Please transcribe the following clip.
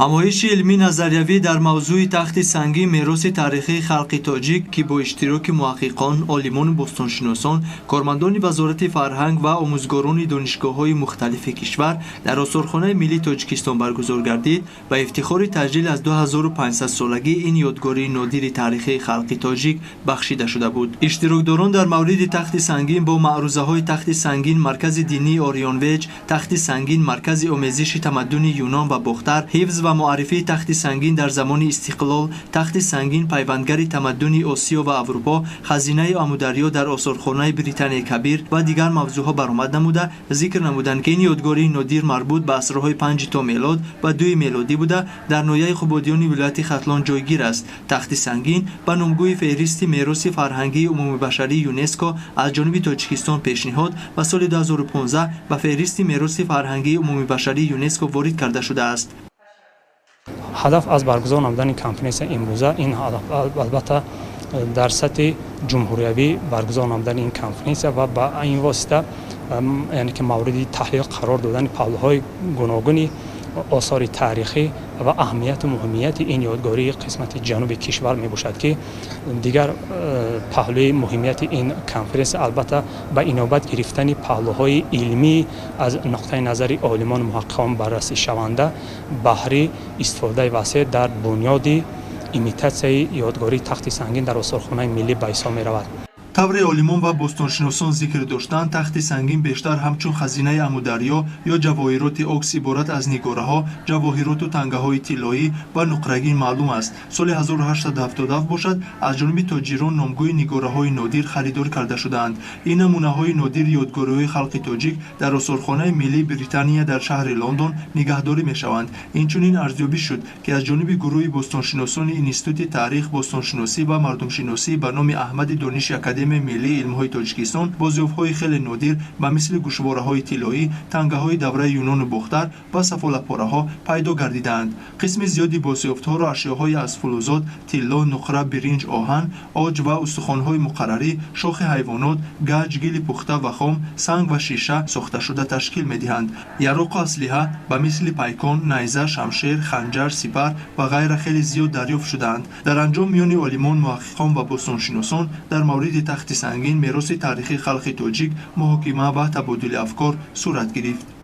Ҳамоиши илмӣ назариявӣ дар мавзӯи тахти сангин мероси таърихии халқи тоҷик, ки бо иштироки муҳаққиқон, олимону бостоншиносон, кормандони Вазорати фарҳанг ва омӯзгорони донишгоҳҳои мухталифи кишвар дар Осорхонаи миллии Тоҷикистон баргузор гардид, ба ифтихори таҷлил аз 2500-солагии ин ёдгории нодири таърихии халқи тоҷик бахшида шуда буд. Иштирокдорон дар мавриди тахти сангин бо маърузаҳои тахти сангин маркази динии Ориёнвеҷ, тахти сангин маркази омезиши тамаддуни Юнон ва Бохтар, ҳифз ва муаррифии тахти сангин дар замони истиқлол, тахти сангин пайвандгари тамаддуни Осиё ва Аврупо, хазинаи Амударё дар Осорхонаи Британияи Кабир ва дигар мавзӯъҳо баромад намуда, зикр намуданд, ки ин ёдгории нодир марбут ба асрҳои панҷи то мелод ва дуи мелодӣ буда, дар ноҳияи Қубодиёни вилояти Хатлон ҷойгир аст. Тахти сангин ба номгӯи феҳристи мероси фарҳангии умумибашарии ЮНЕСКО аз ҷониби Тоҷикистон пешниҳод ва соли 2015 ба феҳристи мероси фарҳангии умумибашарии ЮНЕСКО ворид карда шудааст. Ҳадаф аз баргузор намудани конференсия имрӯза ин албатта дар сатҳи ҷумҳуриявӣ баргузор намудани ин конференсия ва ба ин восита, яъне ки мавриди таҳлил қарор додани паҳлӯҳои гуногуни осори таърихӣ ва аҳамияту муҳимияти ин ёдгории қисмати ҷануби кишвар мебошад, ки дигар паҳлӯи муҳимияти ин конференсия албатта ба инобат гирифтани паҳлӯҳои илмӣ аз нуқтаи назари олимону муҳаққиқон баррасӣшаванда баҳри истифодаи васеъ дар бунёди имитатсияи ёдгории тахти сангин дар Осорхонаи миллӣ ба ҳисоб меравад. Тавре олимон ва бостоншиносон зикр доштанд, тахти сангин бештар ҳамчун хазинаи Амударё ё ҷавоҳироти Окс иборат аз нигораҳо, ҷавоҳироту тангаҳои тиллоӣ ва нуқрагин маълум аст. Соли 1877 бошад, аз ҷониби тоҷирон номгӯи нигораҳои нодир харидор карда шудаанд. Ин намунаҳои нодири ёдгориҳои халқи тоҷик дар Осорхонаи миллии Британия дар шаҳри Лондон нигаҳдорӣ мешаванд. Инчунин арзёбӣ шуд, ки аз ҷониби гурӯҳи бостоншиносони Институти таърих, бостоншиносӣ ва мардумшиносӣ ба номи Аҳмади Дониши Академияи миллии илмҳои Тоҷикистон бозёфтҳои хеле нодир ба мисли гӯшвораҳои тиллоӣ, тангаҳои давраи Юнону Бохтар ва сафолапораҳо пайдо гардидаанд. Қисми зиёди бозёфтҳоро ашёҳои аз фулузот, тилло, нуқра, биринҷ, оҳан, оҷ ва устухонҳои муқаррарӣ, шохи ҳайвонот, гаҷ, гили пухта ва хом, санг ва шиша сохташуда ташкил медиҳанд. Яроқу аслиҳа ба мисли пайкон, найза, шамшер, ханҷар, сипар ва ғайра хеле зиёд дарёфт шудаанд. Дар анҷом миёни олимон, муҳаққиқон ва бостоншиносон дар мавриди тахти сангин мероси таърихии халқи тоҷик муҳокима ва табодули афкор сурат гирифт.